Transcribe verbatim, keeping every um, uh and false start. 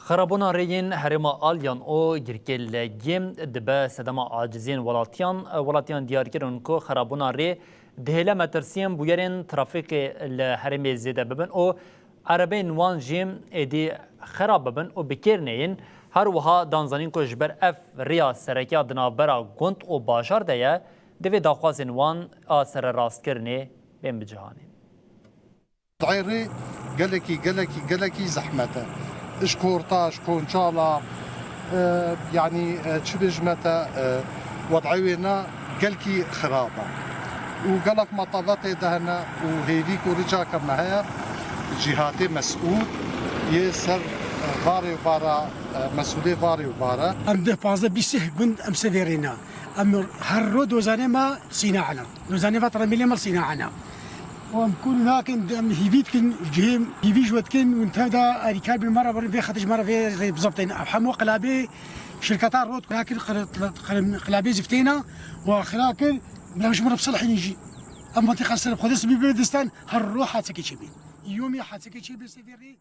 Xerabûna rê yên herêma Alyan û Girkê Legî dibe sedema aciziyên welatiyan. Welatiyan diyar kirin ku xerabûna rê dihêle metirsiyên bûyerên trafîkê li herêmê zêde bibin û erebeyên wan jî êdî xerab bibin û bi kêr neyên. Her wiha dan zanîn ku ji ber ev rêya sereke ya di navbera gund û bajar de ye, divê daxwazên wan a sererastkirinê bên bicihanê. Dayê rê gelekî, gelekî, gelekî zehmet e. Ji Kortaş, Konçala, e, yanî, e, çi bêjime te, e, wed'ê wê ne gelkî xirab e. Û gelek metavetê de hene û hêvî ku rica ke me heye, cîhatê mesûl yê ser, e, varê û bara, e, mesûlê varê û bara. Em deh, pazdeh, bîst gund em sevêrîne. Em her ro dozanê me sîna hene. Dozanê ve tremîlê me sîna hene. Û em kul nakin, em hîvî dikin, cihê hîvî ji we dikin, hûn tev de alîkar bin me re, birin vê xetê ji me re vê rê bizebitên. Ev hemû qilabê şirketa rot nakin, qil-, qil-, qilabê ziftêna û axira kir, bila ji me re bisilhînin jî. Em vantî xeser xwedê sibî bê distan, her ro hadsekê çêbî. Yomî hadsekê çêbî sevê rê.